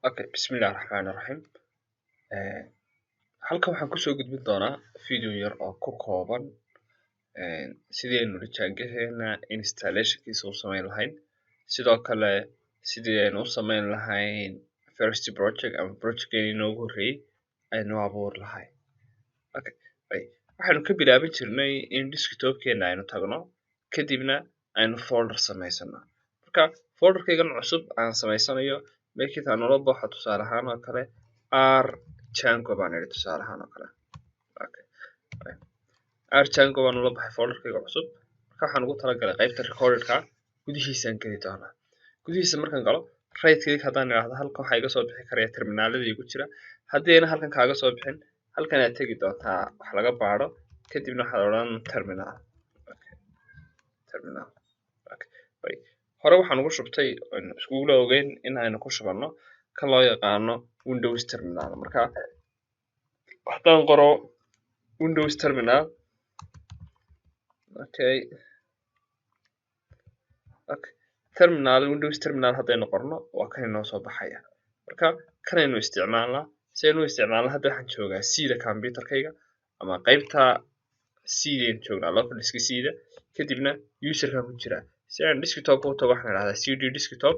Okay, bismillahi raxmaani raxiim. Halkan waxaan kusoo gudbin doonaa video yar oo ku kooban sidii aynu Django-geena installationkiisa u sameyn lahayn, sidoo kale sidii aynu u sameyn lahayn first project ama project-keeni inoogu horreeyay aynu u abuuri lahayn. Okay, waxaynu ka bilaaban jirnay in desktop-keena aynu tagno, kadibna aynu folder samaysano. Marka folderkaygan cusub aan samaysanayo meesha aan ula baxo, tusaale ahaan oo kale, R Django baan idhi, tusaale ahaan oo kale. Okay, R Django baan ula baxay folderkayga cusub. Marka waxaan ugu talagalay qaybta recordedka gudihiisaan geli doonaa. Gudihiisa markaan galo, right click haddaan idhaahdo, halkan waxaa iga soo bixi karaya terminaalada igu jira. Haddii ayna halkan kaaga soo bixin, halkan aad tegi doontaa wax laga baadho, kadibna waxaad odhan terminal. Okay, terminal. Okay, hore waxaan ugu shubtay, aynu iskugula ogeyn in aynu ku shubanno kan loo yaqaano Windows Terminal. Marka haddaan qoro Windows Terminal, okay, terminal, Windows Terminal haddaynu qorno, waa kan inoo soo baxaya. Marka kanaynu isticmaalnaa. Si aynu u isticmaalna, hadda waxaan joogaa C-da computerkayga ama qaybta C-daynu joognaa, local disk C-da, kadibna userkan ku jiraa. Si aan desktop u tago, waxaan idhahdaa cd desktop,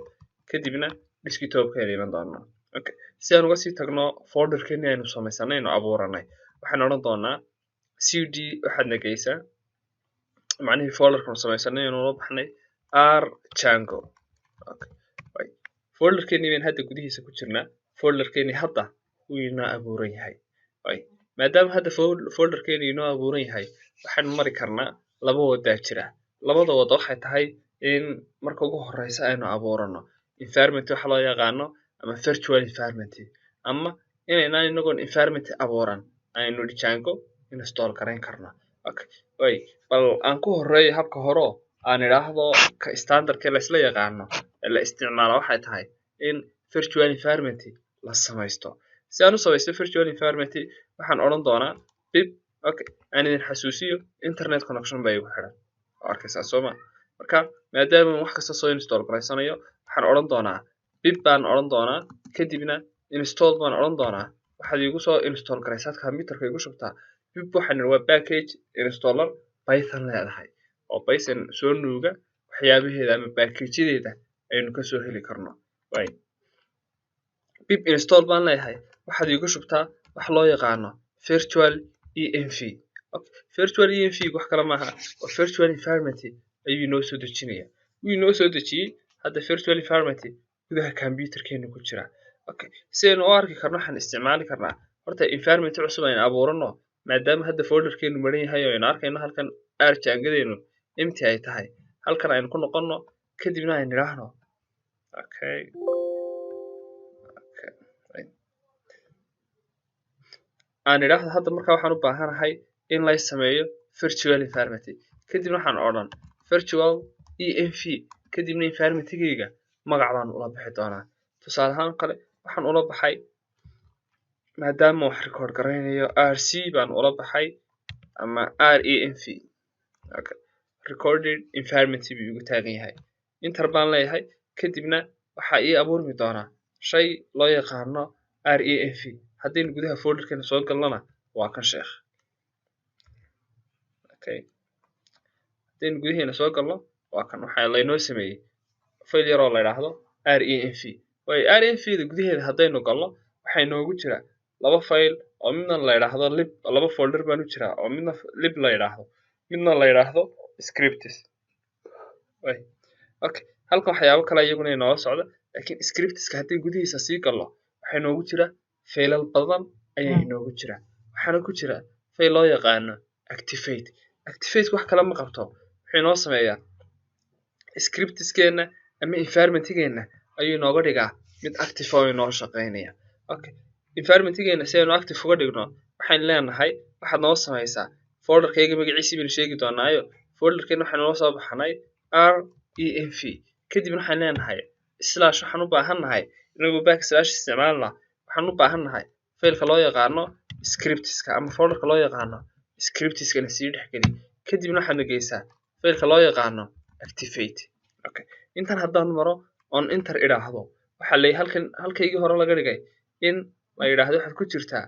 kadibna desktopkaynu iman doonaa. Okay, si aan uga sii tagno folderkeeni aynu samaysanay, aynu abuuranay, waxaan odhan doonaa cd, waxaad nageysaa macnihii folderkan samaysanay aynu ula baxnay R Django. Okay, folderkeeni baynu hadda gudihiisa ku jirnaa. Folderkeeni hadda wuu inoo abuuran yahay. Maadaama hadda folderkeeni inoo abuuran yahay, waxaynu mari karnaa laba wadaa jira. Labada wado waxay tahay in marka ugu horeysa aynu abuurano environment waxa loo yaqaano ama virtual environment, ama inaynaan inagoon environment abuuran aynu Django install garayn karno. Okay, way bal aan ku horeeyo habka hore oo aan idhaahdo ka standardka la isla yaqaano ee la isticmaalo waxay tahay in virtual environment la samaysto. Si aan u samaysto virtual environment, waxaan odhan doonaa pip. Okay, aan idin xasuusiyo, internet connection baa igu xidhan oo arkaysaa, soo ma? Marka maadaama wax kasta soo install garaysanayo, waxaan odhan doonaa pip baan odhan doonaa, kadibna install baan odhan doonaa. Waxaad igu soo install garaysaad computerka igu shubtaa. Pip waxaan nidhi waa package installer Python leedahay oo Python soo nuuga waxyaabaheeda ama packageyadeeda aynu kasoo heli karno. Way pip install baan leeyahay, waxaad igu shubtaa wax loo yaqaano virtual env. Okay, virtual env wax kale maaha, waa virtual environment ayuu inoo soo dejinaya. Wuu inoo soo dejiyey. Hadda virtual environment gudaha computerkeena ku jira. Okay, si aynu u arki karno, waxaan isticmaali karnaa horta environment cusub aynu abuurano. Maadaama hadda folderkeenu maran yahay oo aynu arkayno halkan R Django-deenu empty ay tahay, halkan aynu ku noqono, kadibna aynu idhaahno okay, aan idhaahdo hadda. Markaa waxaan u baahanahay in lay sameeyo virtual environment, kadibna waxaan odhan virtual env, kadibna environmentigayga magac baan ula bixi doonaa. Tusaale ahaan kale waxaan ula baxay, maadaama wax record garaynayo, rc baan ula baxay ama renv. Okay, recorded environment buu igu taagan yahay. Enter baan leeyahay, kadibna waxaa ii abuurmi doonaa shay loo yaqaano renv. Haddaynu gudaha folderkeena soo galnana, waa kan sheekh. Okay, haddaynu gudaheena soo galno, waa kan, waxaa laynoo sameeyey file yar oo la idhaahdo renv. Waayo, renv da gudaheeda haddaynu galno, waxaa inoogu jira laba file oo midna la yidhaahdo lib, laba folder baan u jiraa oo midna lib la yidhaahdo, midna la yidhaahdo scripts. Way okay, halkan waxyaabo kale iyaguna inoola socda, laakiin scriptska haddii gudihiisa sii galno, waxaa inoogu jira faylal badan ayaa inoogu jira. Waxaana ku jira fayl loo yaqaano activate. Activate wax kale ma qabto, wuxuu inoo sameeyaa scriptskeena ama environmentgeena ayuu inooga dhigaa mid active oo inoo shaqeynaya. Okay, environmentgeena si aynu active uga dhigno, waxaynu leenahay waxaad noo samaysaa folderkayga magaciisii baynu sheegi doonaayo. Folderkeena waxaynu noo soo baxnay renv, kadibna waxaan leenahay slash. Waxaan u baahannahay, inagoo back slash isticmaalna, waxaan u baahannahay faylka loo yaqaano scriptska ama folderka loo yaqaano scriptskana sii dhexgeli, kadibna waxaad nageysaa faylka loo yaqaano activate. Okay, intan haddaan maro oon enter idhaahdo, Waxaa la halkan halkaygii hore laga dhigay in la yidhaahdo waxaad ku jirtaa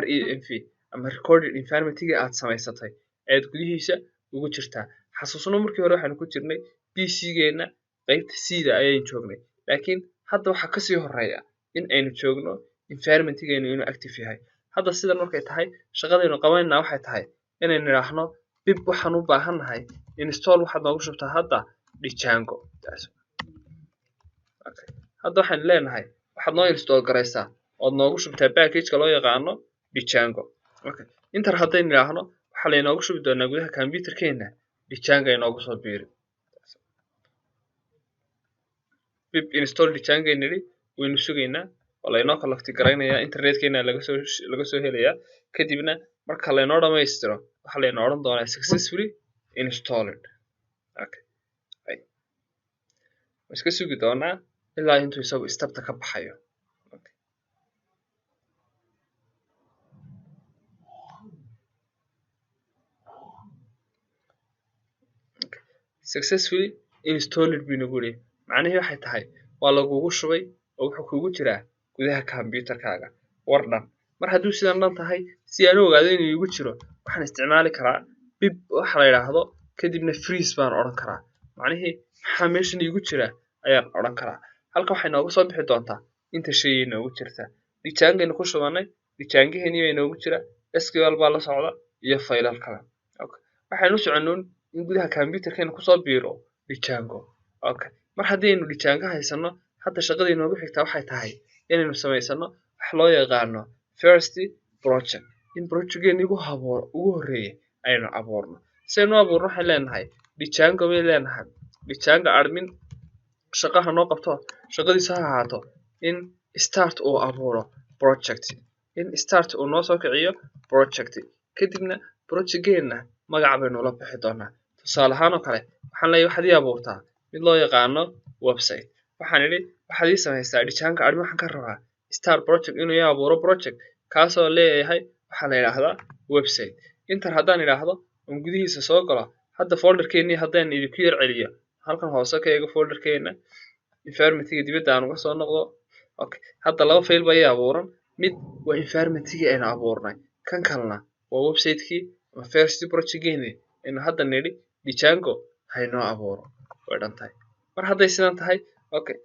renv ama recorded environment-gii aad samaysatay ayaad gudihiisa ugu jirtaa. Xasuusno, markii hore waxaanu ku jirnay PC-geena qaybta C-da ayaynu joognay, laakiin hadda waxaa kasii horeeya in aynu joogno environment-geenu inuu active yahay. Hadda sidan markay tahay, shaqadaynu qabanayna waxay tahay inaynu idhaahno pip waxaan u baahannahay install, waxaad noogu shubtaa hadda Django. Okay. Hadda waxaynu leenahay waxaad noo install garaysaa ood noogu shubtaa package-ka loo yaqaano Django. Okay. Enter haddaynu idhaahno, waxaa laynoogu shubi doonaa gudaha computerkeena Django inoogu soo biiri. Pip install Django nidhi, waynu sugaynaa, waa laynoo collect garaynayaa, internetkeena laga soo helayaa. Kadibna marka laynoo dhamaystiro, waxaa laynoo odhan doonaa successfully installed. Okay. Right. Waan iska sugi doonaa ilaa intuu isagu istabta ka baxayo. Okay. Okay. Successfully installed buu inagu yidhi. Macnihii waxay tahay waa lagugu shubay oo wuxuu kugu jiraa gudaha computerkaaga war dhan. Mar hadduu sidan dhan tahay, si aan u ogaado inuu igu jiro, waxaan isticmaali karaa pip waxa la yidhaahdo, kadibna freeze baan odhan karaa. Macnihii maxaa meeshan iigu jira ayaan odhan karaa. Halka waxay nooga soo bixi doontaa inta shay inoogu jirta. Djangaynu ku shubanay, Djangoheenii baa inoogu jira, SQL baa la socda iyo faylal kale. Okay. Waxaynu u soconnuun in gudaha computerkeena kusoo biiro Django. Okay. Mar haddii aynu Django haysano, hadda shaqada inoogu xigtaa waxay tahay inaynu samaysano wax loo yaqaano first project, in projectgeeni ugu horreeyay aynu abuurno. Si aynu u abuurno, waxaan leenahay Django bay leenahay Django admin shaqaha noo qabto, shaqadiisa ha ahaato in start uu abuuro project, in start uu noo soo kiciyo project. Kadibna projectgeena magac baynu la bixi doonaa. Tusaale ahaan oo kale, waxaan leeyahay waxaad ii abuurtaa mid loo yaqaano website. Waxaan idhi waxaad ii samaysaa Django admin, waxaan ka rabaa start project inuu ii abuuro project kaasoo leeyahay waxaa la yidhaahdaa website. Enter haddaan idhaahdo oon gudihiisa soo galo, hadda folderkeenii haddaan idinku yar celiyo, halkan hoose ka eego folderkeena environmentiga dibadda aan uga soo noqdo. Okay, hadda laba file baa ii abuuran. Mid waa environmentigii aynu abuurnay, kan kalena waa website-kii ama first project-geeni aynu hadda nidhi Django haynoo abuuro. Way dhan tahay. Mar hadday sidan tahay, okay,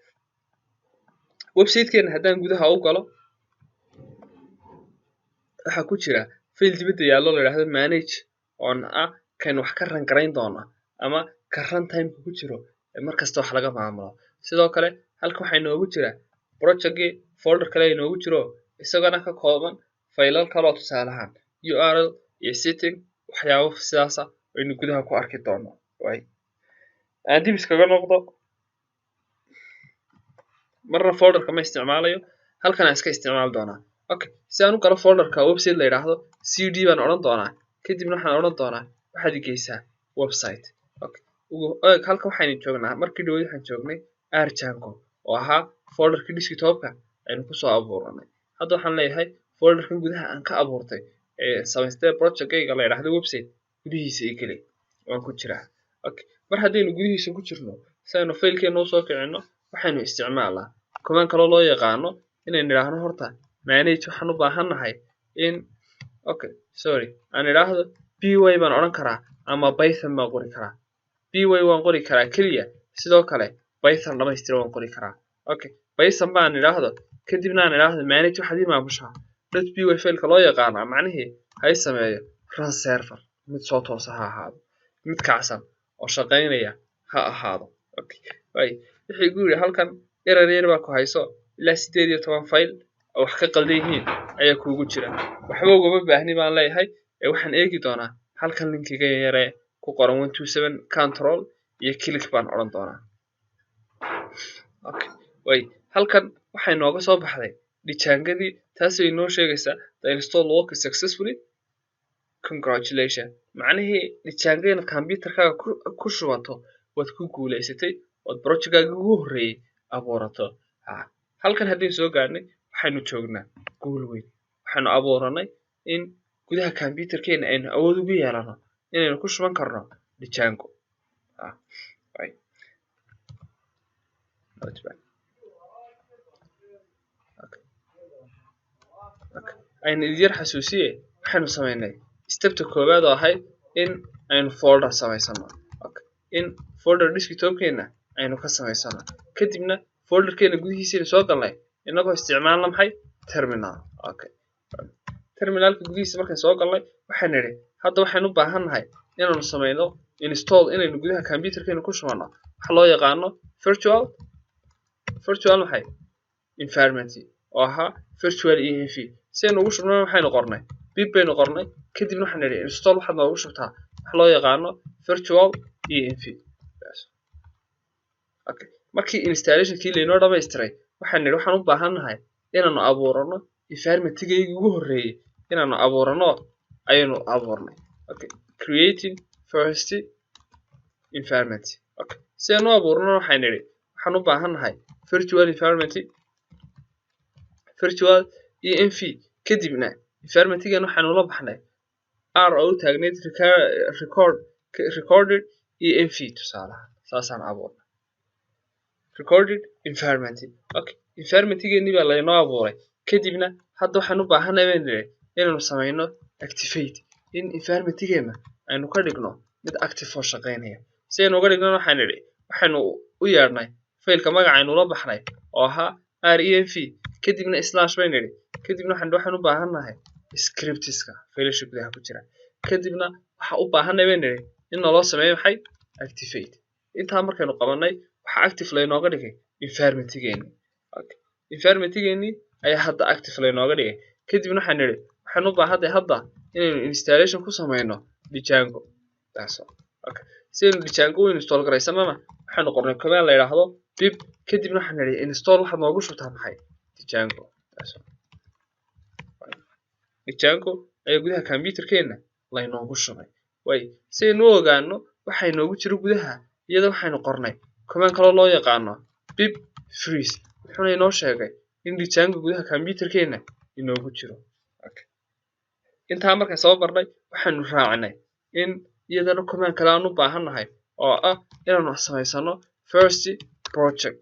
website-keena haddaan gudaha u galo, waxaa ku jira file dibadda yaallo la yidhaahdo manage oon ah kan wax ka run garayn doona ama ka runtime-ka ku jiro ee mar kasta wax laga maamulo. Sidoo kale halka waxaa inoogu jira project-gii, folder kale inoogu jiro isagana ka kooban faylal kaloo, tusaalahaan URL iyo setting, waxyaabo sidaasa aynu gudaha ku arki doono. Way aan dib iskaga noqdo, marna folderka ma isticmaalayo, halkan aan iska isticmaali doonaa. Okay, si aan u galo folderka website la yidhaahdo, cd baan odhan doonaa. Kadibna waxaan odhan doonaa waxaad igeysaa website. Okay, ugu eeg halkan waxaynu joognaa, markii dhaweyd waxaan joognay Django oo ahaa folderkii desktopka aynu kusoo abuuranay. Hadda waxaan leeyahay folderkan gudaha aan ka abuurtay ee samaystay project-gayga la yidhaahdo website gudihiisa ii geli, waan ku jiraa. Okay, mar haddaynu gudihiisa ku jirno, si aynu faylkeena usoo kicino, waxaynu isticmaalnaa command kaloo loo yaqaano inaynu idhaahno horta manage. Waxaan u baahannahay in, okay, sorry, aan idhaahdo py baan odhan karaa ama python baan qori karaa. Py waan qori karaa keliya, sidoo kale python dhamaystiran waan qori karaa. Okay, python baan idhaahdo, kadibna aan idhaahdo manage waxaad ii maamushaa dot py faylka loo yaqaano. Macnihii hay sameeyo run server, mid soo toosa ha ahaado, mid kacsan oo shaqaynaya ha ahaado. Okay, way wixii igu yidhi halkan error yar baa ku hayso, ilaa 18 file oo wax ka qaldan yihiin ayaa kuugu jira. Waxba ugama baahni baan leeyahay ee waxaan eegi doonaa halkan linkiga yaree ku qoran 127, control iyo click baan odhan doonaa. Okay, way halkan waxay nooga soo baxday Djangodii, taasay inoo sheegaysaa the install work successfully, congratulation. Macnihii Django inaad computerkaaga ku shubato waad ku guulaysatay ood projectkaaga ugu horreeyay abuurato. Ha, halkan haddaynu soo gaadhnay, waxaynu joognaa guul weyn. Waxaynu abuuranay in gudaha computerkeena aynu awood ugu yeelano inaynu ku shuban karno Django. Ha, right. Notepad. Okay. Aynu idyar xasuusiye, waxaynu samaynay stepta koowaad oo ahayd in aynu folder samaysano. Okay. In folder desktopkeena aynu ka samaysano, kadibna folderkeena gudihiisaynu soo galnay inagoo isticmaalna maxay? Terminal. Okay. Terminalka gudihiisa markaan soo galnay, waxaan nidhi hadda waxaynu u baahan nahay inaanu samayno install, inaynu gudaha computerkeena ku shubano waxa loo yaqaano virtual maxay? Environment, oo ahaa virtual env. Si aynu ugu shubnana waxaynu qornay pip baynu qornay, kadibna waxaan nidhi install waxaad noogu shubtaa waxa loo yaqaano virtual env. Okay. Markii installationkii laynoo dhamaystiray, waxaan nidhi waxaan u baahan nahay inaanu abuurano environmentgaygii ugu horreeyey inaanu abuurano ayaynu abuurnay. Okay. Creating first environment. Okay. Si aynu u abuurno, waxaan nidhi waxaan u baahan nahay virtual environment, virtual env, kadibna environmentgan waxaanu la baxnay r oo u taagnayd record, recorded env. Tusaalaha saasaan abuurnay recorded environment. Okay. Environmentgeenii baa laynoo abuuray. Kadibna hadda waxaan u baahanay baynu nidhi inaanu samayno activate, in environmentgeena aynu ka dhigno mid active oo shaqaynaya. Si aynu uga dhignona, waxaan nidhi waxaynu u yeedhnay faylka magacaynu la baxnay oo ahaa renv, kadibna slash baynu nidhi, kadibna waxaan u baahannahay scriptiska faylasha gudaha ku jira, kadibna waxa u baahanay baynu nidhi in naloo sameeyo maxay? Activate. Intaa markaynu qabanay, waxa active laynooga dhigay environmentgeeni. Okay. Environmentgeeni ayaa hadda active laynooga dhigay. Kadibna waxaan nidhi waxaan u baahanay hadda inaynu installation ku samayno Django. That's all. Okay. Si aynu Django u install garaysanana, waxaanu qornay command la yidhaahdo pip, kadibna waxaan nidhi install waxaad noogu shubtaa maxay? Django. That's all. Django ayaa gudaha computerkeena laynoogu shubay. Way si aynu u ogaano waxa inoogu jiro gudaha iyada, waxaynu qornay command kaloo loo yaqaano pip freeze, wuxuuna inoo sheegay in Django gudaha computerkeena inoogu jiro. Okay. Intaa markaan soo barnay, waxaanu raacinay in iyadana command kale aan u baahannahay oo ah inaanu samaysano first project,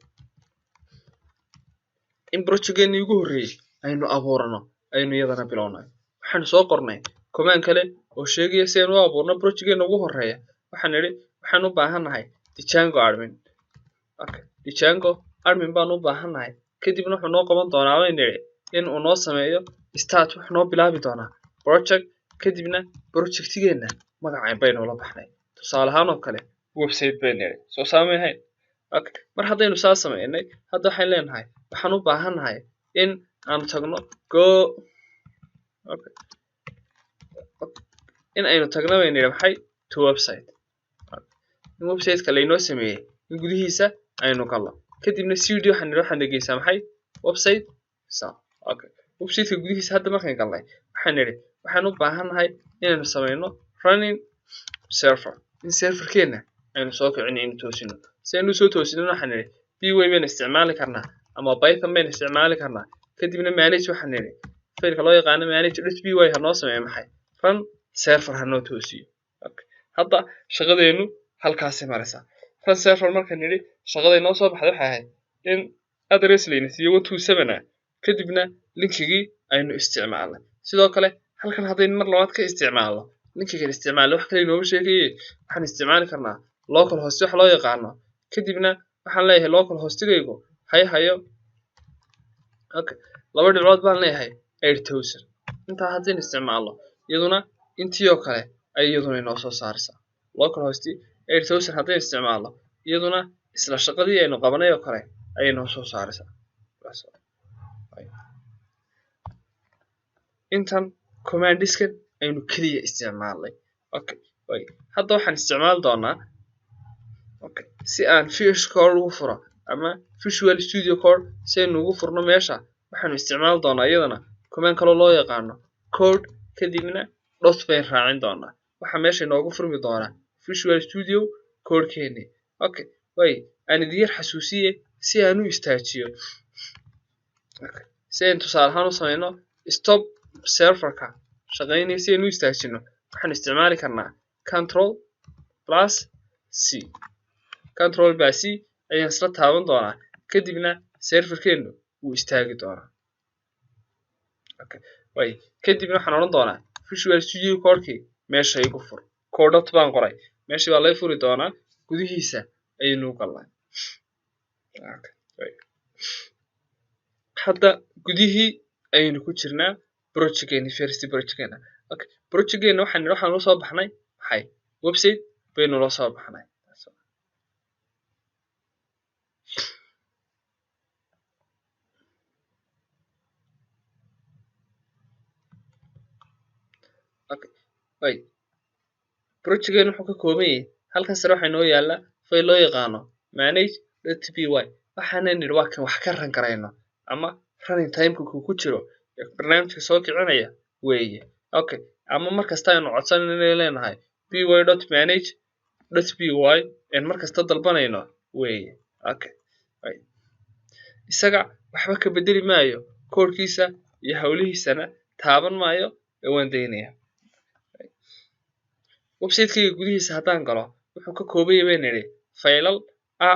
in projectgeenii ugu horreeyey aynu abuurano aynu iyadana bilownay. Waxaanu soo qornay command kale oo sheegaya si aynu u abuurno projectgeena ugu horreeya. Waxaan nidhi waxaan u baahannahay Django admin. Okay. Django admin baan u baahannahay, kadibna wuxuu noo qaban doonaa baynu nidhi in uu noo sameeyo start, wuxuu noo bilaabi doonaa project, kadibna projectigeena magaca baynu la baxnay, tusaale ahaan oo kale website baynu nidhi. Soo saamay ahayn? Okay. Mar haddaynu saa sameynay, hadda waxaan leenahay waxaan u baahannahay in aanu tagno go. Okay. In aynu tagno baynu nidhi maxay? To website. In websiteka laynoo sameeyey in gudihiisa aynu galno, kadibna cd waxaan nidhi waxaan dhegeysaa maxay? Website. So okay, websiteka gudihiisa hadda markaan galnay, waxaan nidhi waxaan u baahannahay inaynu sameyno running server, in serverkeena aynu soo kicino, aynu toosino. Si aynu usoo toosino, waxaan nidhi py baynu isticmaali karnaa ama Python baynu isticmaali karnaa, kadibna manage waxaan nidhi faylka loo yaqaano manage.py ha noo sameeyo maxay? Run server ha noo toosiyo. Okay. Hadda shaqadeenu halkaasay maraysaa. Run server markaan nidhi, shaqada inoo soo baxday waxay ahayd in address layna siiyo 127 ah, kadibna linkigii aynu isticmaalnay. Sidoo kale halkan haddaynu mar labaad ka isticmaalno linkigan isticmaalnay, wax kale inooga sheegaye, waxaan isticmaali karnaa local host wax loo yaqaano, kadibna waxaan leeyahay local hostigaygu hay hayo. Okay, laba dhibcood baan leeyahay, 8000. Intaa haddaynu isticmaalno, iyaduna intii oo kale ay iyaduna inoo soo saaraysaa. Local host 8000 haddaynu isticmaalno, iyaduna isla shaqadii aynu qabanay oo kale ayay noo soo saaraysaa. Intan commandiskan aynu keliya isticmaalnay. Okay, hadda waxaan isticmaali doonaa, okay, si aan VS Code ugu furo ama Visual Studio Code si aynu ugu furno meesha, waxaanu isticmaali doonaa iyadana command kaloo loo yaqaano code, kadibna dot bayn raacin doonaa. Waxaa meesha inoogu furmi doonaa Visual Studio Code-keeni. Okay, way aan idin yar xasuusiye si aan u istaajiyo. Okay. Si aynu tusaale ahaan u sameyno stop serverka shaqeynaya, si aynu u istaajino, waxaan isticmaali karnaa control plus c. Control plus c ayaan isla taaban doonaa, kadibna serverkeenu wuu istaagi doonaa. Okay, way kadibna waxaan odhan doonaa Visual Studio Code-kii meesha igu fur. Code dot baan qoray, meeshii baa lay furi doonaa, gudihiisa ayaynu u galnay. Okay, way hadda gudihii ayaynu ku jirnaa project-geeni, first project-geena. Okay, project-geena waxaan nidhi waxaan la soo baxnay maxay? Website baynu la soo baxnay. Okay, way project-geenu wuxuu ka kooban yahay halkan sare waxaa inoo yaala file loo yaqaano manage.py. Waxaana nidhi waa kan wax ka run garayno ama running time-ka ku jiro barnaamijka soo kicinaya weeye. Okay, ama markasta aynu codsanayno inay leenahay py.manage.py een markasta dalbanayno weeye. Okay, right. Isaga waxba ka bedeli maayo, koodhkiisa iyo hawlihiisana taaban maayo ee waan daynaya. Website-kayga gudihiisa haddaan galo wuxuu ka kooban yahay baynu nidhi faylal a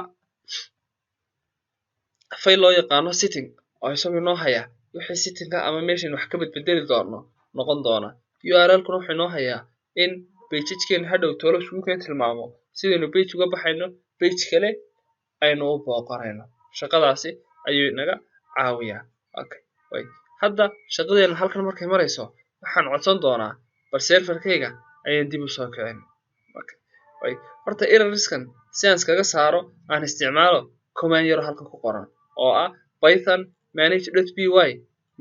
fayl loo yaqaano setting oo isagu inoo haya wixii setting-ka ama meeshaynu wax ka bedbedeli doono noqon doona. URL-kuna wuxuu inoo hayaa in page-keena hadhow toolo isugu keen tilmaamo sidaynu page uga baxayno page kale aynu u booqanayno. Shaqadaasi ayuu inaga caawiyaa. Okay, way hadda shaqadeena halkan markay marayso waxaan codsan doonaa bal server-kayga ayaan dib u soo kicin. Okay, way horta errorskan si aan iskaga saaro aan isticmaalo command yar oo halkan ku qoran oo ah python manage.py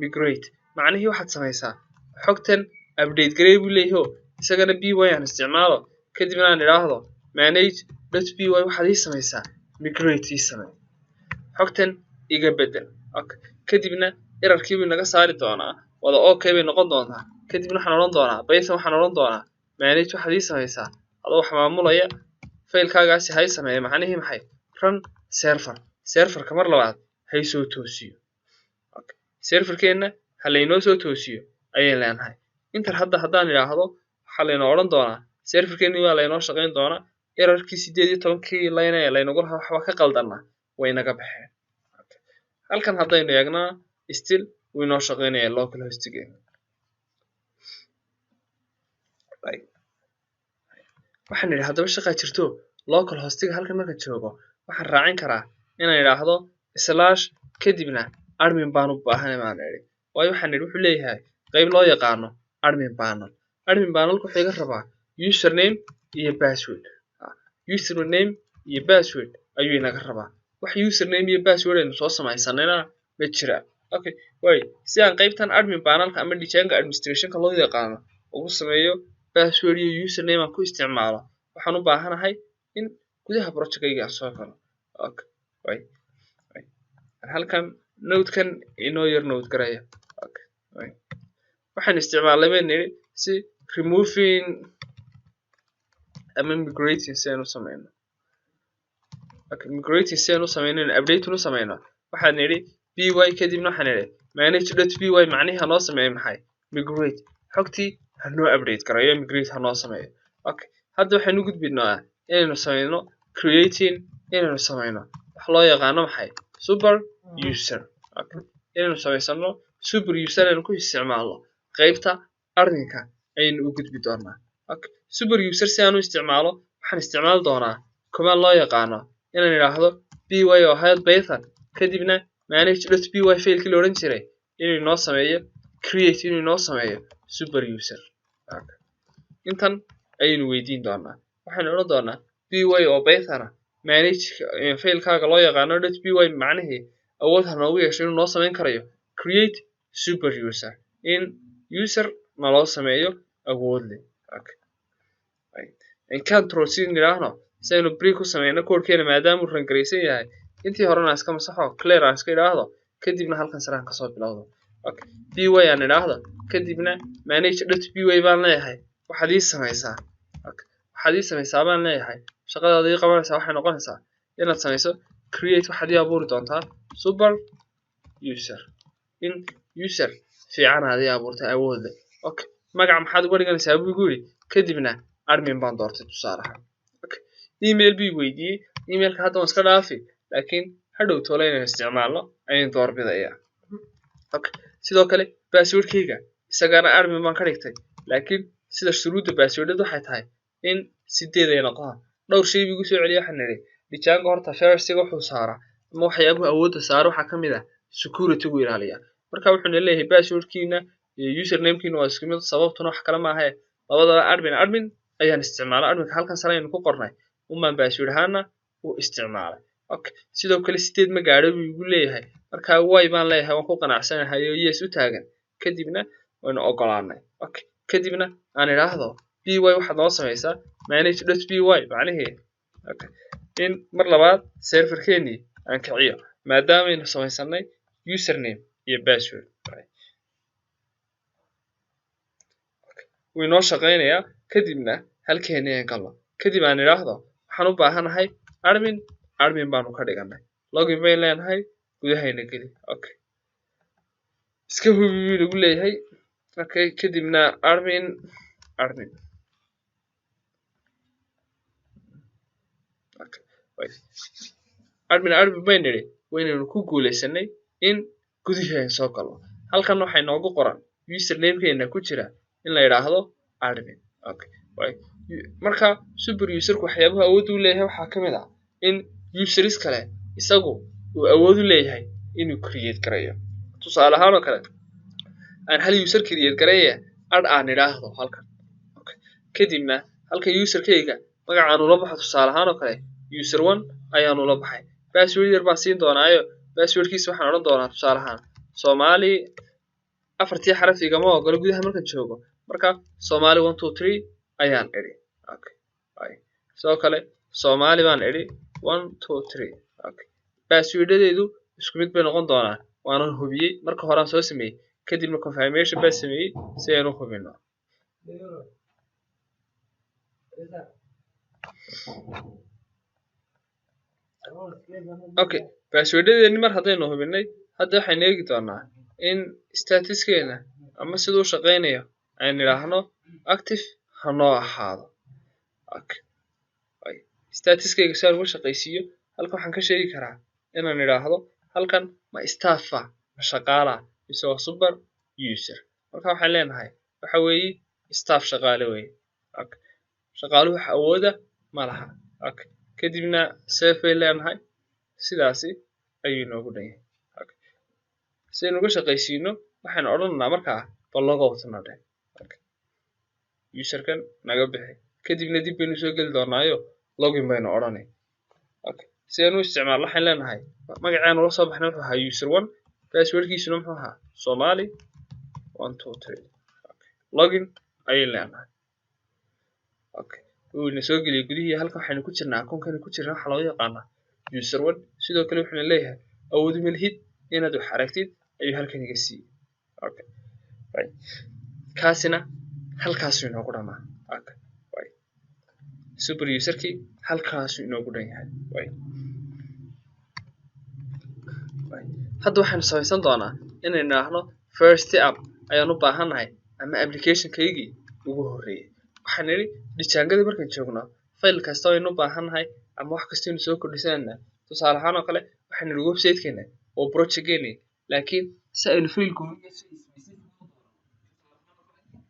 migrate. Macnihii waxaad samaysaa xogtan update garee buu leeyahay oo isagana py aan isticmaalo, kadibna aan idhaahdo manage.py waxaad ii samaysaa migrate ii samee, xogtan iga bedel. Okay, kadibna errorkii buu naga saari doonaa, wada okay bay noqon doontaa. Kadibna waxaan odhan doonaa python waxaan odhan doonaa manage waxaad ii samaysaa adoo wax maamulaya faylkaagaasi ha ii sameeya macnihii maxay run server, serverka mar labaad ha ii soo toosiyo. Okay, serverkeenna ha laynoo soo toosiyo ayay leenahay. Inter hadda haddaan idhaahdo waxaa laynoo odhan doonaa serverkeenni waa laynoo shaqayn doonaa, errorkii 18-kii line ee laynagu lahaa waxba ka qaldanaa way naga baxeen. Okay, halkan haddaynu eegnaa still wuu inoo shaqaynaya local hostigeena. Waxaan idhi haddaba shaqaa jirto local hostiga halkan markaan joogo waxaan raacin karaa inaan idhaahdo slash kadibna admin baan u baahanay baan idhi. Waayo waxaan idhi wuxuu leeyahay qayb loo yaqaano admin panel. Admin panelku wuxuu iga rabaa username iyo password. Username iyo password ayuu inaga rabaa. Wax username iyo password aynu soo samaysanayna ma jira. Okay, way si aan qaybtan admin panelka ama Django administrationka loo yaqaano ugu sameeyo password iyo username aan ku isticmaalo waxaan u baahanahay in gudaha project-kayga aan soo galo. Okay, way halkan note-kan inoo yar note garaya. Okay, way waxaan isticmaalay baynu nidhi si removing ama migrating si aynu u sameyno. Okay, migrating si aynu u sameyno update u sameyno waxaan nidhi py kadibna waxaan nidhi manage.py macnihi hanoo sameeyo maxay migrate, xogtii hanoo update garayo migrate hanoo sameeyo. Okay, hadda waxaynu u gudbinaa inaynu sameyno creating, inaynu sameyno wax loo yaqaano maxay super user. Okay, inaynu samaysano super user aynu ku isticmaalno qaybta arrinka ayaynu u gudbi doonaa. Okay, super user si aan u isticmaalo waxaan isticmaali doonaa command loo yaqaano inaan idhaahdo py oo ahayd python kadibna manage.py failkii la odhan jiray inuu inoo sameeyo create, inuu inoo sameeyo super user. Okay, intan ayaynu weydiin doonaa. Waxaynu odhan doonaa py oo python ah manage failkaaga loo yaqaano .py macnihii awood ha noogu yeesho inuu noo samayn karayo create super user, in user naloo sameeyo awood leh. Okay, control c nidhaahno si aynu break ku sameyno koodhkeena maadaama uu run garaysan yahay intii horena aan iska masaxo clear aan iska idhaahdo kadibna halkan sare aan kasoo bilowdo. Okay, py aan idhaahdo kadibna manage.py baan leeyahay waxaad ii samaysaa. Okay, waxaad ii samaysaa baan leeyahay shaqadaada ii qabanaysaa waxay noqonaysaa inaad samayso create, waxaad ii abuuri doontaa super user, in user fiican aad ii abuurtay awood leh. Okay, magaca maxaad uga dhiganaysaa buu igu yidhi kadibna admin baan doortay tusaalaha. Okay, email buu weydiiyey, emailka hadda waan iska dhaafi laakiin hadhow toole inaynu isticmaalno ayaan doorbidayaa. Okay, Sidoo kale passwordkayga isagana admin baan ka dhigtay, laakiin sida shuruudda passwordada waxay tahay in 8 ay noqdaan. Dhowr shay buu igu soo celiyay. Waxaan nidhi Django horta firstiga wuxuu saaraa ama waxyaabuhu awoodda saaro waxaa ka mid ah security gu ilaaliyaa. Marka wuxuuna leeyahay passwordkiina iyo usernamekiina waa isku mid, sababtuna wax kale maaha, labadaba admin admin ayaan isticmaalay. Adminka halkan sare aynu ku qornay umaan password ahaana u isticmaalay. Okay, sidoo kale 8 ma gaadho buu igu leeyahay. Marka way baan leeyahay, waan ku qanacsanahay oo yes u taagan. Kadibna waynu ogolaanay. Okay, kadibna aan idhaahdo py, waxaad noo samaysaa manage.py, macnihii okay in mar labaad serverkeenii aan kiciyo maadaamaynu samaysanay username iyo password. Wuu inoo shaqaynayaa. Kadibna halkeeni aan galno. Kadib aan idhaahdo waxaan u baahanahay admin, admin baanu ka dhiganay, login bayn leenahay, gudahayna geli. Okay, iska hubi buu nagu leeyahay. Okay, kadibna admin admin. Okay, admin admin bayn nidhi, waynaynu ku guulaysanay in gudihii aan soo galno. Halkan waxay noogu qoran usernamekeena ku jira in la yidhaahdo admin. Okay, marka super userku waxyaabuhu awood u leeyahay waxaa ka mid ah in users kale isagu uu awood u leeyahay inuu create gareeyo. Tusaale ahaan oo kale aan hal user create gareeya, ad aan idhaahdo halkan. Okay, kadibna halka userkayga magacaan ula baxo, tusaale ahaan oo kale user one ayaan ula baxay. Password yar baan siin doonaayo, passwordkiisa waxaan odhan doonaa tusaale ahaan Somali, afartii xaraf igama ogolo gudaha markaan joogo, marka Somali 1 2 3 ayaan idhi. Okay, sidoo kale Somali baan idhi 1 2 3. Okay, passwordadeedu isku mid bay noqon doonaan, waanan hubiyey marka horaan soo sameeyey, kadibna confirmation baan sameeyey si aynu u hubino. Okay, passwordadeeni mar haddaynu hubinay, hadda waxaynu eegi doonaa in statuskeena ama siduu u shaqeynayo aynu idhaahno active ha noo ahaado. Okay, statuskayga si aan uga shaqaysiiyo halkan waxaan ka sheegi karaa inaan idhaahdo halkan ma staffa, ma shaqaala, mise waa super user. Marka waxaan leenahay waxa weeye staff, shaqaale weeye. Okay, shaqaaluhu wax awooda ma laha. Okay, kadibna save bay leenahay, sidaasi ayuu inoogu dhan yahay. Okay, si aynu uga shaqaysiino waxaan odhanaynaa markaa bal logout na dheh. Okay, userkan naga bixi, kadibna dib baynu soo geli doonaayo login baynu odhanay. Okay, si aynu u isticmaalno waxaan leenahay magaceenu la soo baxnay wuxuu ahaa user one, passwordkiisuna muxuu ahaa Somali 1 2 3. Okay, login ayay leenahay. Okay, wuu ina soo geliyay gudihii. Halkan waxaynu ku jirnaa akoonkani ku jirnaa waxaa loo yaqaanaa user one. Sidoo kale wuxuuna leeyahay awood uma lihid inaad wax aragtid ayuu halkan iga siiyey. Okay, right, kaasina halkaasuu inoogu dhamaa. Okay, right, super userkii halkaasuu inoogu dhan yahay. Right, right, hadda waxaynu samaysan doonaa inaynu idhaahno first app ayaan u baahannahay ama applicationkaygii ugu horreeyay. Waxaan nidhi Djangoda markaan joogno file kasta aynu u baahannahay ama wax kasta aynu soo kordhisanayna. Tusaale ahaan oo kale waxaan nidhi websitekeena oo projectkeeni, laakiin si aynu failku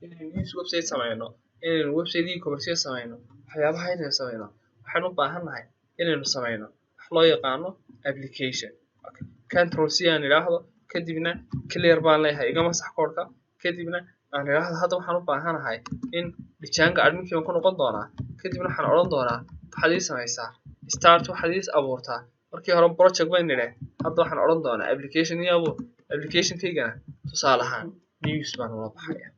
inaynu news website samayno, inaynu website e-commerce samayno, waxyaabaha inaynu samayno, waxaan u baahannahay inaynu samayno wax loo yaqaano application. Okay, control c aan idhaahdo, kadibna clear baan leeyahay, igama sax koodhka. Kadibna aan idhaahdo hadda waxaan u baahanahay in Django adminkii baan ku noqon doonaa. Kadibna waxaan odhan doonaa waxaad ii samaysaa start, waxaad ii abuurtaa. Markii hore project bayn nidhe, hadda waxaan odhan doonaa application ii abuur. Applicationkaygana tusaale ahaan news baan ula baxaya.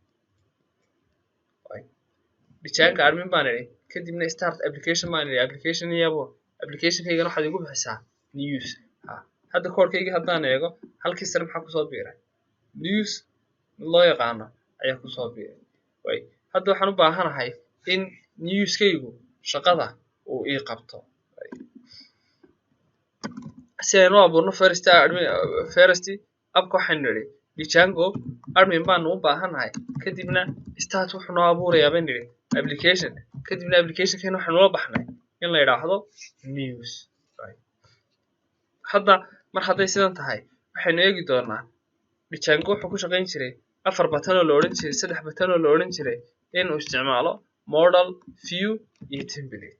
Django admin baan idhi, kadibna start application baan idhi, application ii abuur. Applicationkaygana waxaad igu bixisaa news. Ha, hadda koodhkaygii haddaan eego halkii sare maxaa kusoo biiray? News mid loo yaqaano ayaa kusoo biiray. Way, hadda waxaan u baahanahay in newskaygu shaqada uu ii qabto. Si aynu u abuurno first admin, first appka, waxaynu nidhi Django admin baanu u baahannahay. Kadibna start wuxuu noo abuurayaa baynu nidhi application. Kadibna applicationkeena waxaynu ula baxnay in la yidhaahdo news. Hadda mar hadday sidan tahay waxaynu eegi doonaa Django wuxuu ku shaqayn jiray afar button oo la odhan jiray, saddex button oo la odhan jiray inuu isticmaalo model, view iyo template.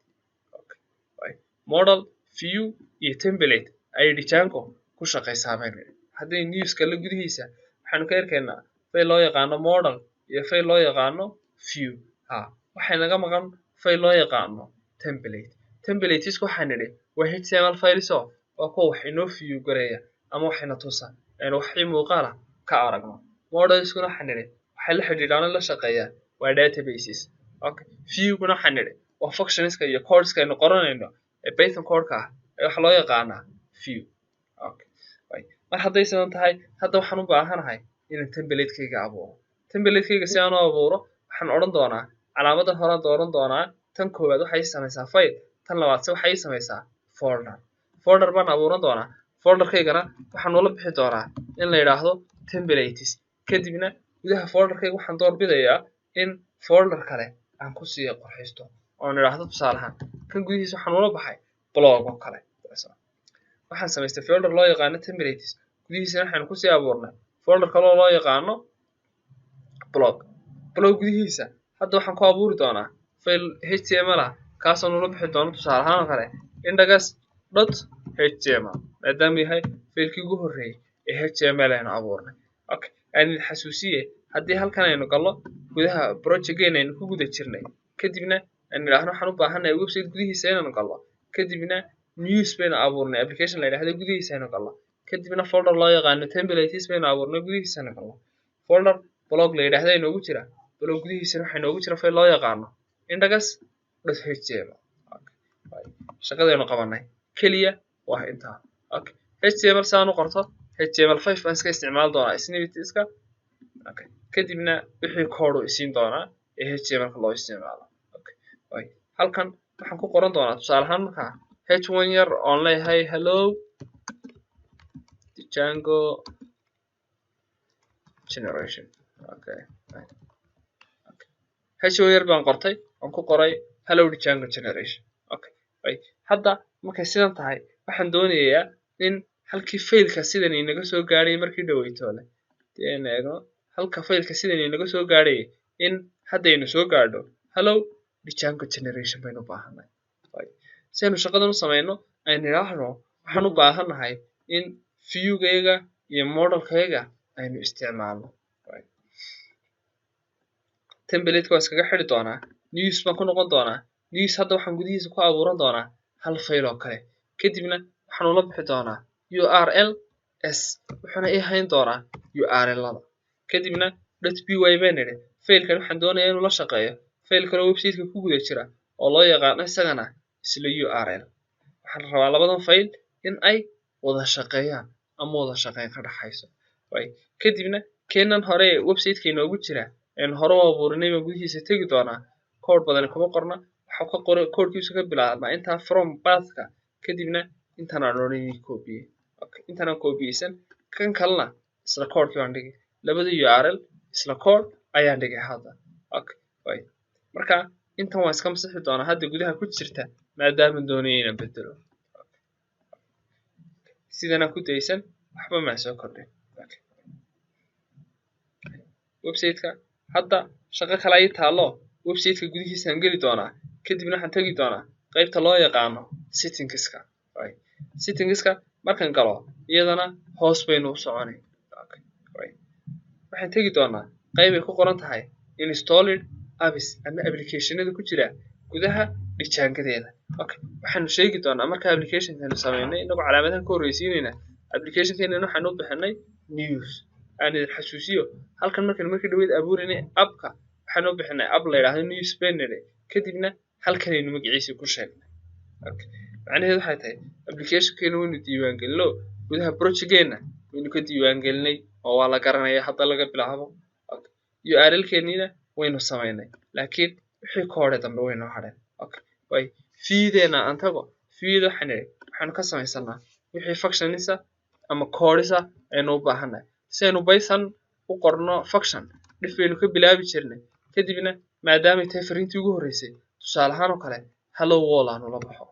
Okay. Model, view iyo template ayay Django ku shaqaysaa baynu nidhi. Haddii newska la gudihiisa waxaanu ka arkaynaa file loo yaqaano model iyo file loo yaqaano view. Ha, waxay naga maqan file loo yaqaano template. Templateska waxaan nidhi waa HTML files oo waa kuwa wax inoo view gareeya ama waxayna tusa aynu waxii muuqaala ka aragno. Modelskuna waxaan nidhi waxay la xidhiidhaan oo la shaqeeyaan waa databases. Okay, viewguna waxaan nidhi waa functionska iyo codeska aynu qoranayno ee Python codeka ah ee waxa loo yaqaanaa view. Okay, right. Mar hadday sidan tahay, hadda waxaan u baahanahay inaan templatekayga abuuro. Templatekayga si aan u abuuro, waxaan odhan doonaa calaamadan horaan dooran doonaa. Tan koowaad waxay ii samaysaa file, tan labaad se waxay ii samaysaa folder. Folder baan abuuran doonaa. Folderkaygana waxaan ula bixi doonaa in la yidhaahdo templates. Kadibna gudaha folderkayga waxaan doorbidayaa in folder kale aan kusii qurxisto oon idhaahdo, tusaale ahaan, kan gudihiisa waxaan ula baxay blog oo kale. Waxaan samaystay folder loo yaqaano templates, gudihiisana waxaan kusii abuurnay folder kale oo loo yaqaano blog. Blog gudihiisa hadda waxaan ku abuuri doonaa file HTML ah, kaasoo nula bixi doono, tusaale ahaan oo kale, index.html, maadaama yahay faylkii ugu horreeyay ee HTML aynu abuurnay. Okay, aan idin xasuusiye, haddii halkan aynu gallo gudaha projectgeena aynu ku guda jirnay, kadibna aynu idhaahno waxaan u baahannahay website gudihiisa inaynu gallo, kadibna news baynu abuurnay application la yidhahdo, gudihiisa aynu gallo, kadibna folder loo yaqaano templates baynu abuurnay, gudihiisa aynu gallo, folder blog la yidhahdo inoogu jira, blog gudihiisana waxaa inoogu jira file loo yaqaano index.html. Shaqadaynu qabanay keliya waa intaa. Okay, HTML saan u qorto, HTML5 baan iska isticmaali doonaa snippetska. Okay, kadibna wixii code uu isiin doonaa ee HTML-ka loo isticmaalo. Okay, halkan waxaan ku qoran doonaa, tusaale ahaan, markaa h1 yar oon leeyahay "Hello Django generation". Okay, h1 yar baan qortay oon ku qoray "Hello Django generation". Okay, hadda markay sidan tahay, waxaan doonayaa in halkii faylka sidan inaga soo gaadhay markii dhaweytoole dee aynu eegno, halka faylka sidan inaga soo gaadhayay in haddaynu soo gaadho "Hello Django generation" baynu u baahannahay. Si aynu shaqadan u samayno, aynu idhaahno waxaan u baahannahay in viewgayga iyo modelkayga aynu isticmaalno. Template waa iskaga xidhi doonaa, news baan ku noqon doonaa. News hadda waxaan gudihiisa ku abuuran doonaa hal fayl oo kale, kadibna waxaan ula bixi doonaa urls, wuxuuna ii hayn doonaa url-ada. Kadibna .py baan nidhi. Faylkan waxaan doonayaa inuu la shaqeeyo fayl kaloo websiteka ku guda jira oo loo yaqaano isagana isla url. Waxaan rabaa labadan fayl in ay wada shaqeeyaan ama wada shaqeyn ka dhaxayso. Kadibna keenan hore ee websiteka inoogu jira aynu hore u abuurinay baan gudihiisa tegi doonaa. Code badani kuma qorna, waxaa ka qoray codekiisu ka bilaabmaa intaa from pathka, kadibna intaan aan odhan copy. Okay, intaan aan copyeysan, kan kalena isla codekii baan dhigay. Labada URL isla code ayaan dhigay hadda. Okay, right. Marka intan waan iska masixi doonaa hadda gudaha ku jirta, maadaama doonayo inaan bedelo. Sidanaan ku daysan, waxba maan soo kordhin. Okay. Website-ka hadda shaqo kale ay taalo. Website-ka gudihiisaan geli doonaa, kadibna waxaan tegi doonaa qaybta loo yaqaano settingska. Right. Settingska markaan galo, iyadana hoos baynu u soconay. Okay. Right. Waxaan tegi doonaa qayb ay ku qoran tahay installed apps ama applicationada ku jira gudaha Djangodeeda. Okay, waxaanu sheegi doonaa marka applicationkanu sameynay, inagoo calaamadahan ka horreysiinayna. Applicationkeena waxaanu u bixinay news. Aan idin xasuusiyo, halkan markaan markii dhaweyd abuurinay appka, waxaanu u bixinay app la yidhaahdo news banner, kadibna halkanaynu magaciisa ku sheegnay. Okay, macnaheedu waxay tahay applicationkeena waynu diiwaangelino, gudaha projectgeena waynu ka diiwaangelinay oo waa la garanaya hadda laga bilaabo. Okay, URL-keeniina waynu samaynay, laakiin wixii ka hore dambe waynoo hadheen. Okay, way viewdeena aan tago. Viewda waxaan idhi waxaanu ka samaysanaa wixii functionisa ama codisa aynu u baahannahay. Si aynu Python u qorno function, def baynu ka bilaabi jirnay, kadibna maadaamay tahay fariintii ugu horreysay, tusaale ahaan oo kale, hello world aan ula baxo.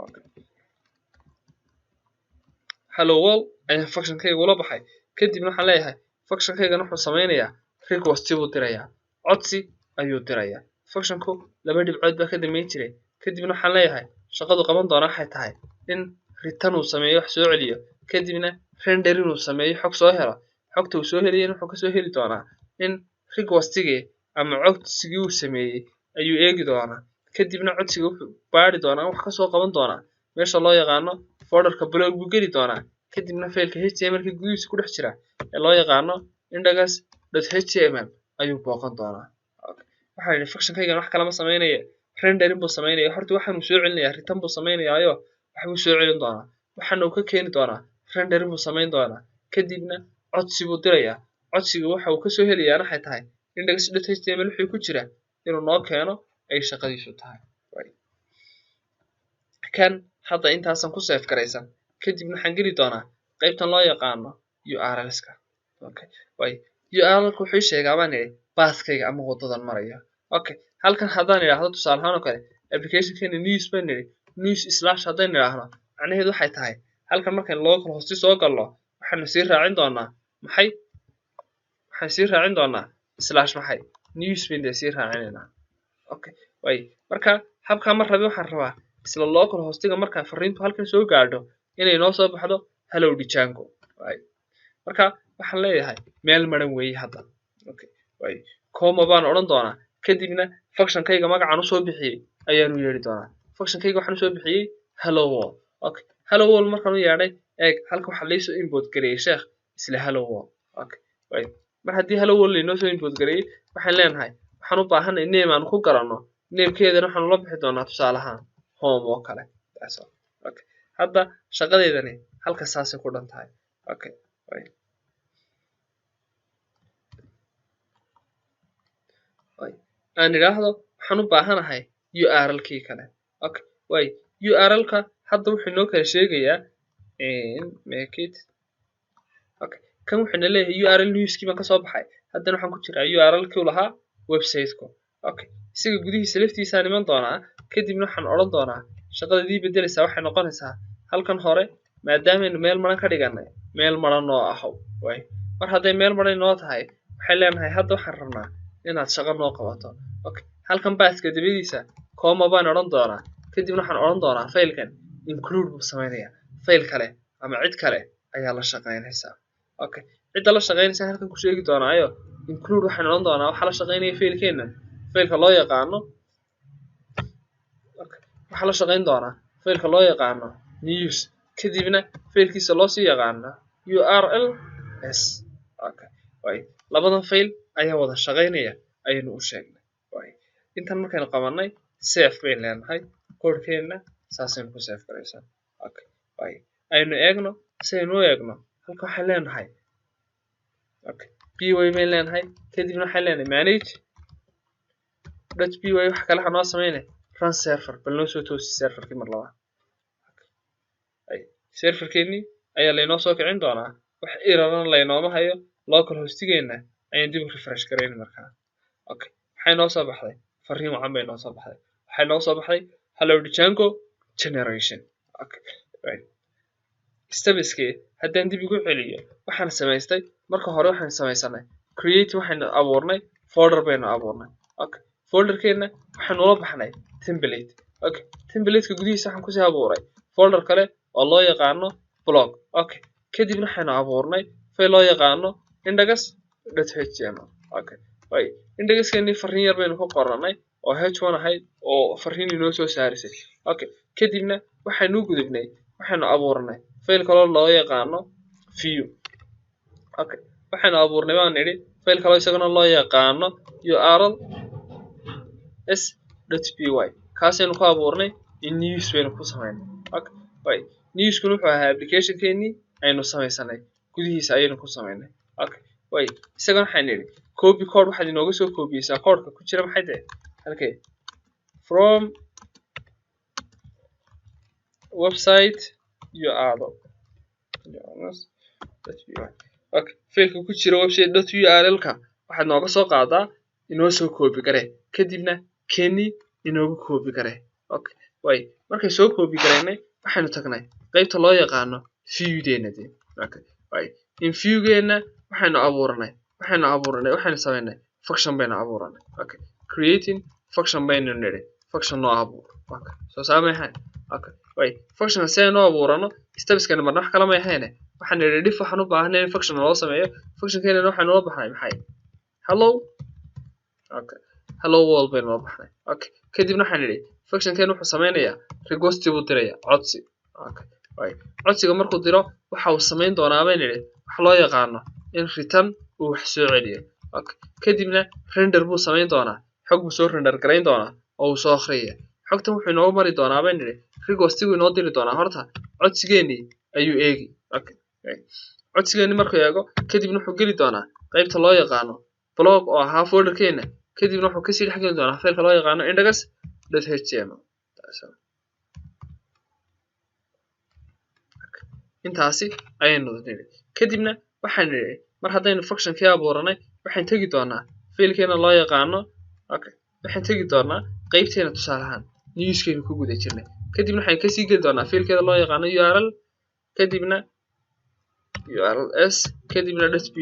Okay. Hello world ayaan functionkayga ula baxay. Kadibna waxaan leeyahay functionkaygan wuxuu sameynayaa request buu dirayaa, codsi ayuu dirayaa. Functionku laba dhibcood baa ka dambeyn jiray. Kadibna waxaan leeyahay shaqadu qaban doona waxay tahay in return uu sameeyo, wax soo celiyo, kadibna render inuu sameeyo, xog soo helo. Xogta uu soo helayana wuxuu kasoo heli doonaa in requestigii ama codsigii uu sameeyey ayuu eegi doonaa. Kadibna codsiga wuxuu baari doonaa, wax kasoo qaban doonaa meesha loo yaqaano folderka blog buu geli doonaa. Kadibna faylka HTML-ka gudihiisa ku dhex jira ee loo yaqaano index.html ayuu booqan doonaa. Waxaan idhi functionkaygan wax kalama sameynaya, rendering buu sameynaya. Horta waxaanuu soo celinayaa, return buu sameynayaayo, waxbuu soo celin doonaa, waxaana uu ka keeni doonaa rendering buu sameyn doonaa. Kadibna codsi buu dirayaa. Codsiga waxa uu kasoo helayaa waxay tahay index.html wixii ku jira inuu noo keeno ay shaqadiisu tahay. Kan hadda intaasan ku save garaysan. Kadibna waxaan geli doonaa qaybtan loo yaqaano URLska. Okay, way URLka wuxuu sheegaa baan idhi pathkayga ama wadadan marayo. Okay, halkan haddaan idhaahdo tusaale ahaan oo kale applicationkeena news baan nidhi, news slash haddaynu idhaahno, macnaheedu waxay tahay halkan markaynu local hosti soo galno waxaanu sii raacin doonaa maxay? Waxaan sii raacin doonaa slash maxay? News bayn dee sii raacinaynaa. Okay, way marka habkaa mar rabi waxaan rabaa isla local hostiga markaa fariintu halkan soo gaadho inay noo soo baxdo "Hello Django". Way marka waxaan leeyahay meel maran weeye hadda. Okay, way comma baan odhan doonaa. Kadibna functionkayga magacaan usoo bixiyey ayaanu yeedhi doonaa. Functionkayga waxaan usoo bixiyey hello world. Okay, hello world markaan u yeedhay, eeg halka waxaa laysoo import gareeyey sheekh isla hello world. Okay, way mar haddii hello world laynoo soo import gareeyey, waxaan leenahay waxaan u baahanay name aan ku garanno. Namekeedana waxaan ula bixi doonaa tusaale ahaan home oo kale. That's all. Okay, hadda shaqadeedani halka saasay ku dhan tahay. Okay, way way aan idhaahdo waxaan u baahanahay URL-kii kale. Okay, way URL-ka hadda wuxuu inoo kala sheegayaa make it. Okay, kan wuxuu na leeyahay URL newskii baan kasoo baxay, haddana waxaan ku jiraa URL-kii lahaa website-ku. Okay, isaga gudihiisa laftiisaan iman doonaa. Kadibna waxaan odhan doonaa shaqadadii bedelaysaa waxay noqonaysaa halkan hore maadaamaynu meel maran ka dhiganay, meel maran noo ahow. Way mar hadday meel maran noo tahay, waxay leenahay hadda waxaan rabnaa inaad shaqo noo qabato. Okay, halkan pathka dabadiisa comma baan odhan doonaa. Kadibna waxaan odhan doonaa faylkan include buu sameynayaa, fayl kale ama cid kale ayaa la shaqeynaysaa. Okay, cidda la shaqeynaysa halkan ku sheegi doonaayo include waxaan odhan doonaa waxaa la shaqeynaya faylkeena, faylka loo yaqaano. Okay, waxaa la shaqeyn doonaa faylka loo yaqaano news, kadibna faylkiisa loo sii yaqaano urls. Okay, way labadan fayl ayaa wada shaqeynaya ayaynu u sheegnay. Way intan markaynu qabanay save bayn leenahay, koodhkeena saasaynu ku save garaysaa. Okay, way aynu eegno si aynu u eegno halka waxaan leenahay okay py bayn leenahay. Kadibna waxaan leenahay manage dot py. Wax kale waxaa noo sameynay run server, bal noo soo toosi serverkii mar labaad. Serverkeenii ayaa laynoo soo kicin doonaa, wax errorna laynooma hayo. Local hostigeena ayaan dib u refresh garayn markaa. Okay, maxay noo soo baxday? Fariin wacan bay noo soo baxday. Waxay noo soo baxday "Hello Django generation". Okay, right, stepskii haddaan dib ugu celiyo, waxaan samaystay marka hore waxaan samaysanay create, waxaynu abuurnay folder baynu abuurnay. Okay, folderkeena waxaynu ula baxnay template. Okay, templateka gudihiisa waxaan kusii abuuray folder kale oo loo yaqaano blog. Okay, kadibna waxaynu abuurnay file loo yaqaano index.html. Okay, way indexkeenii fariin yar baynu ku qoranay oo h1 ahayd oo fariin inoo soo saarisay. Okay, kadibna waxaynu u gudubnay, waxaynu abuurnay file kaloo loo yaqaano view. Okay, waxaynu abuurnay baan nidhi file kaloo isagana loo yaqaano urls.py, kaasaynu ku abuurnay in news baynu ku samaynay. Okay, way newskuna wuxuu ahaa applicationkeenii aynu samaysanay gudihiisa ayaynu ku samaynay. Okay, way isagana waxaan nidhi copy code, waxaad inooga soo koobiyeysaa codeka ku jira maxay tahay halkee from website url. Okay, failka ku jira website dot url-ka waxaad nooga soo qaadaa, inoo soo koobi gare, kadibna keni inoogu koobi gare. Okay, way markay soo koobi garaynay waxaynu tagnay qaybta loo yaqaano viewdeena dee. Okay, way In viewgeena waxaynu abuuranay, waxaynu samaynay function baynu abuuranay. Okay, creating function baynu nidhi, function noo abuur. Okay, soo saamaxan. Okay, way function si aynu abuurano, stepskani marna wax kala may ahayne, waxaan nidhi def, waxaan u baahanay in function loo sameeyo. Functionkeena waxaynu la baxnay maxay? Hello. Okay, hello world baynu la baxnay. Okay, kadibna waxaan nidhi functionkeena wuxuu sameynayaa request buu diraya, codsi. Okay, way codsiga markuu diro, waxa uu samayn doonaa baynu nidhi wax loo yaqaano in return uu wax soo celiyo. Okay, kadibna render buu samayn doonaa, xog buu soo render garayn doonaa oo uu soo akhriyaya. Xogtan wuxuu inoogu mari doonaa baynu nidhi requestigu inoo diri doonaa. Horta codsigeenii ayuu eegi. Okay, codsigeenii markuu eego, kadibna wuxuu geli doonaa qaybta loo yaqaano blog oo ahaa folderkeena. Kadibna wuxuu kasii dhex geli doonaa faylka loo yaqaano index.html. Intaasi ayaynu nidhi. Kadibna waxaan nidhi mar haddaynu functionkii abuuranay, waxaan tegi doonaa faylkeena loo yaqaano. Okay, waxaan tegi doonaa qaybteena, tusaale ahaan newskaynu ku guda jirnay. Kadibna waxaan kasii geli doonaa faylkeeda loo yaqaano url, kadibna urls, kadibna .py.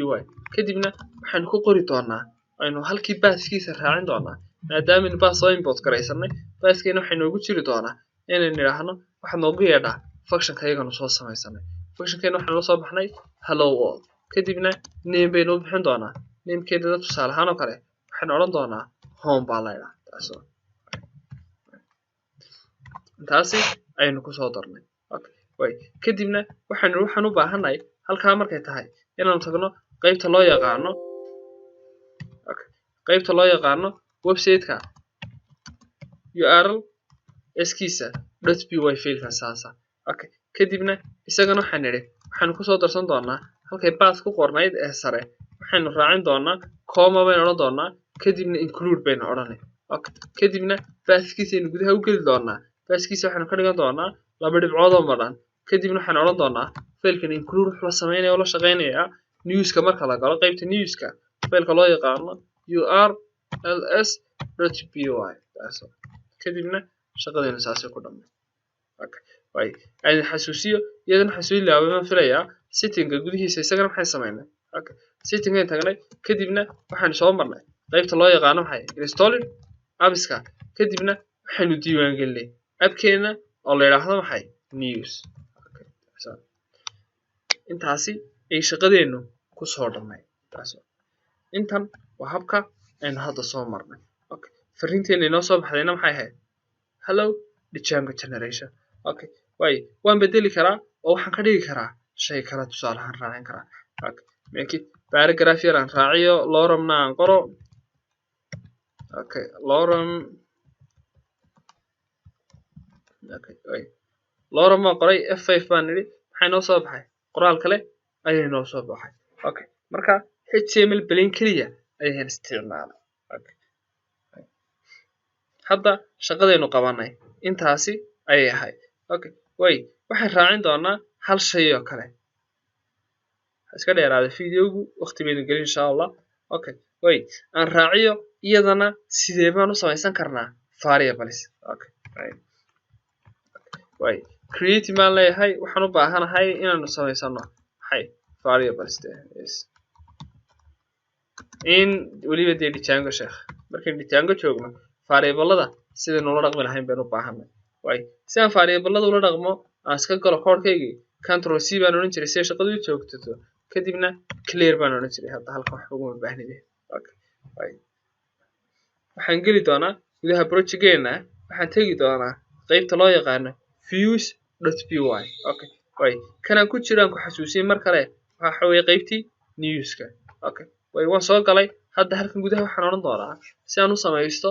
Kadibna waxaynu ku qori doonaa, aynu halkii pathkiisa raacin doonaa, maadaamaynu path soo import garaysanay. Pathkeena waxay noogu jiri doonaa inaynu nidhaahno waxaad noogu yeedhaa functionka iyaganu soo samaysanay. Functionkeena waxaanu la soo baxnay hello world. Kadibna name baynu u bixin doonaa. Namekeedana tusaale ahaan oo kale waxaynu odhan doonaa home baa la idhaha. Taasoo intaasi ayaynu kusoo darnay. Okay, way kadibna waxaan u baahannahay halkaa markay tahay inaanu tagno qaybta loo yaqaano, okay, qaybta loo yaqaano website-ka url skiisa .py failka saasa. Okay, kadibna isagana waxaan nidhi waxaanu kusoo darsan doonaa halkay path ku qornayd ee sare, waxaynu raacin doonaa comma baynu odhan doonaa, kadibna include baynu odhanay. Okay, kadibna pathkiisaynu gudaha u geli doonaa. Pathkiisa waxaynu ka dhigan doonaa laba dhibcood oo madhan. Kadibna waxaynu odhan doonaa failkan include wuxuu la sameynaya oo la shaqeynayaa newska marka la galo qaybta newska, failka loo yaqaano urls.py. Kadibna shaqadeenu saasay ku dhamay. Okay, way aan xasuusiyo iyadana xasuusin laabay ma filayaa settinga gudihiisa isagana maxay sameynay? Okay, settingayn tagnay, kadibna waxaynu soo marnay qaybta loo yaqaano maxay? Installed appska. Kadibna waxaynu diiwaangelinay appkeena oo la yidhaahdo maxay? News. Okay, intaasi ay shaqadeenu kusoo dhamay. Intan waa habka aynu hadda soo marnay. Okay, fariinteena inoo soo baxdayna maxay ahayd? Hello Django generation. Okay, way waan bedeli karaa oo waxaan ka dhigi karaa shay kale, tusaale ahaan raacin karaa. Okay, make it paragraph yar aan raaciyo, loremna aan qoro. Okay, lorem. Okay, way lorem baan qoray, F5 baan nidhi. Maxay noo soo baxay? Qoraal kale ayay noo soo baxay. Okay, marka HTML plain keliya ayaan isticmaalay. Okay, hadda shaqadaynu qabanay intaasi ayay ahayd. Okay, way waxaan raacin doonaa hal shay oo kale. Iska dheeraada videogu, waqti baynu gelin insha Allah. Okay, way aan raaciyo iyadana sidee baan u samaysan karnaa variables? Okay, right. Way create baan leeyahay, waxaan u baahanahay inaanu samaysano maxay? Variables. Yes, in weliba dee Django sheekh, markaynu Django joogno variablada sidaynu ula dhaqmi lahayn baynu u baahanay. Way si aan variablada ula dhaqmo, aan iska galo codekaygii, control C baan odhan jiray si ay shaqadu u joogtato, kadibna clear baan odhan jiray. Hadda halkan waxba uguma baahnide. Okay, way waxaan geli doonaa gudaha projectgeena, waxaan tegi doonaa qaybta loo yaqaano views.py. Okay, way kanaan ku jiraan ku xasuusiyey mar kale waxa weeye qaybtii newska. Okay, way waan soo galay. Hadda halkan gudaha waxaan odhan doonaa si aan u samaysto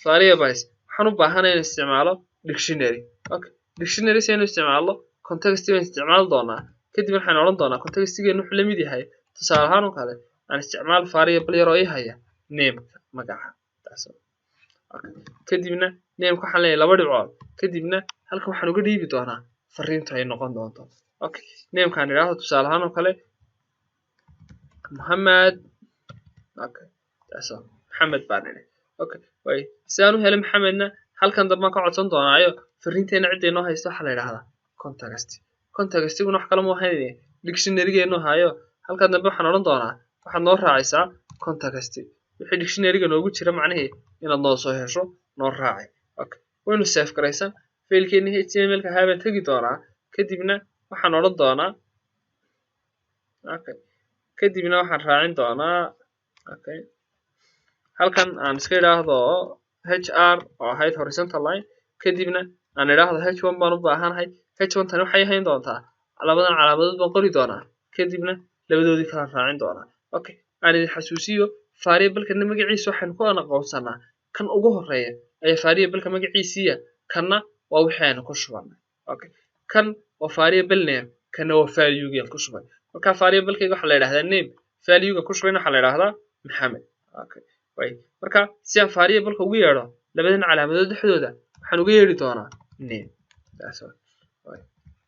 variables, waxaan u baahanahay in isticmaalo dictionary. Okay, dictionary si aynu isticmaalno, context baan isticmaali doonaa. Kadib waxaan odhan doonaa contextigeenu wuxuu la mid yahay, tusaale ahaan oo kale, aan isticmaal variable yar oo ii haya nameka, magaca. Okay, kadibna nameka waxaan leeyahay laba dhibcood, kadibna halkan waxaan uga dhiibi doonaa fariintu ay noqon doonto. Okay, namekaan idhaahdo tusaale ahaan oo kale Mohamed. Okay, taasoo Maxamed baan idhi. Okay, way si aan u helay Maxamedna, halkan dambaan ka codsan doonaayo fariinteena cidda inoo haysto waxaa la yidhaahdaa context. Contextiguna wax kale mu ahayn, dictionarygeenu hayo. Halkan dambe waxaan odhan doonaa waxaad noo raacaysaa context, wixii dictionary-ga noogu jira, macnihii inaad noo soo hesho noo raaci. Okay, waynu save garaysan. Failkeeni HTML-ka ahaa baan tegi doonaa. Kadibna waxaan odhan doonaa, okay, kadibna waxaan raacin doonaa, okay, halkan aan iska idhaahdo hr oo ahayd horizontal line. Kadibna aan idhaahdo h1 baan u baahanahay. h1 tani waxay ahayn doontaa labadan calaamadood baan qori doonaa, kadibna labadoodii kalaan raacin doonaa. Okay, aan idin xasuusiyo, variablekana magaciisa waxaynu ku aqoonsanaa kan ugu horeeya ayaa variableka magaciisiiya, kanna waa wixii aynu ku shubanay. Okay, kan waa variable name, kanna waa valuegi aan ku shubay. Marka variablekayga waxaa la yidhahdaa name, valuega ku shubayna waxaa la yidhahdaa Maxamed. Okay, way marka si aan variableka ugu yeedho, labadan calaamadood dhexdooda waxaan uga yeedhi doonaa name. That's all.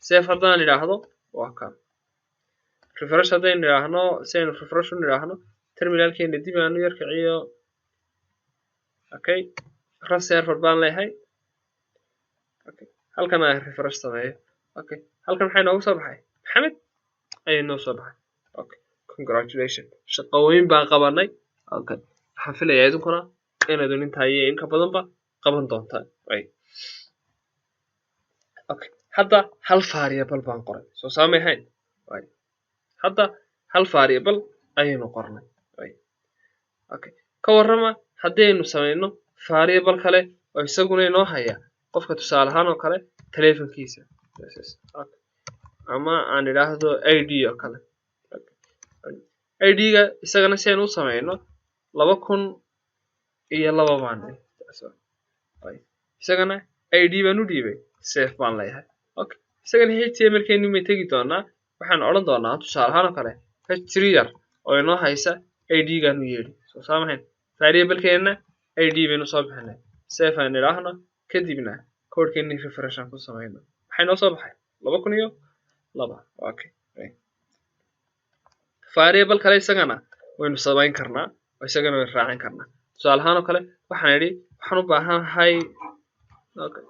Save haddaan idhaahdo, waa kan. Refresh haddaynu idhaahno, si aynu refresh u nidhaahno, terminalkeena dib aan u yar kiciyo. Okay, run server baan leeyahay. Okay, halkan aan refresh sameeyo. Okay, halkan maxay noogu soo baxay? Maxamed ayay noo soo baxay. Okay, congratulation, shaqooyin baan qabanay. Okay, waxaan filayaa idinkuna inaadun intaa iyo in ka badanba qaban doontaan. Right, okay, hadda hal variable baan qoray, soo saamay ahayn? Right, hadda hal variable ayaynu qornay. Right, okay, ka warrama haddaynu samayno variable kale oo isaguna inoo haya qofka, tusaale ahaan oo kale telefonkiisa, okay, ama aan idhaahdo ID oo kale. ID-ga isagana si aynu u samayno, 2002 baan, isagana ID baan u dhiibay. Save baan leeyahay. Okay, isagana HTML keenu may tegi doonaa. Waxaan odhan doonaa, tusaale ahaan oo kale, h3 yar oo inoo haysa ID-gaan u yeedhi, soo saamahayn? Variable-keenna ID baynu soo bixinay. Save aan idhaahno, kadibna codekeenni refresh aan ku samayno. Maxay noo soo baxay? 2002. Okay, variable kale isagana waynu samayn karnaa oo isagana waynu raacin karnaa. Tusaale ahaan oo kale waxaan idhi waxaan u baahanahay, okay,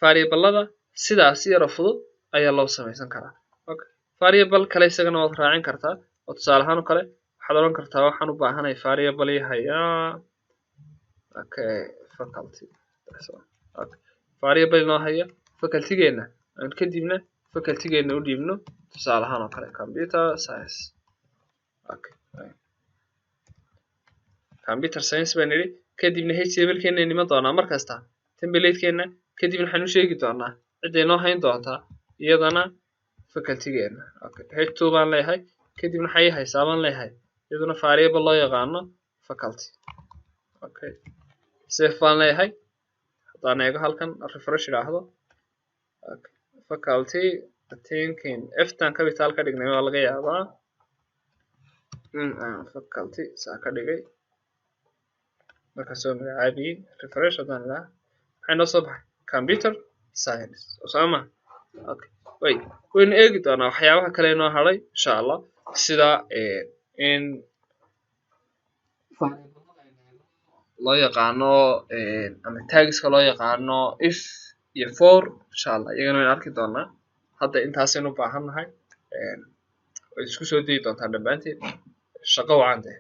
variablada sidaas yaroo fudud ayaa loo samaysan karaa. Okay, variable kale isagana waad raacin kartaa oo tusaale ahaan oo kale waxaad odhan kartaa waxaan u baahanahay variable hayaa, okay, faculty. Okay, variable inoo haya facultygeena, aan kadibna facultygeena u dhiibno, tusaale ahaan oo kale computer science. Okay, computer science baan idhi. Kadibna HTML-keena iman doonaa mar kasta template-keena. Kadibna waxaan u sheegi doonaa cidda inoo hayn doontaa iyadana facultygeena. Okay, h2 baan leeyahay. Kadibna waxay ii haysaa baan leeyahay iyaduna variable loo yaqaano faculty. Okay, save baan leeyahay. Haddaan eego halkan, refresh idhaahdo, okay, faculty thinking, F-tan capital ka dhignay waa laga yaabaa in aan faculty saa ka dhigay marka soo magacaabiyey. Refresh haddaan idhaah, maxay noo soo baxay? Computer science, soo ma? Okay, way waynu eegi doonaa waxyaabaha kale inoo hadhay, insha Allah, sida in loo yaqaano ama tagska loo yaqaano if iyo for, insha Allah iyagana waynu arki doonaa. Hadda intaasaynu u baahan nahay. Way isku soo dayi doontaa dhammaanteed. Shaqo wacan dee.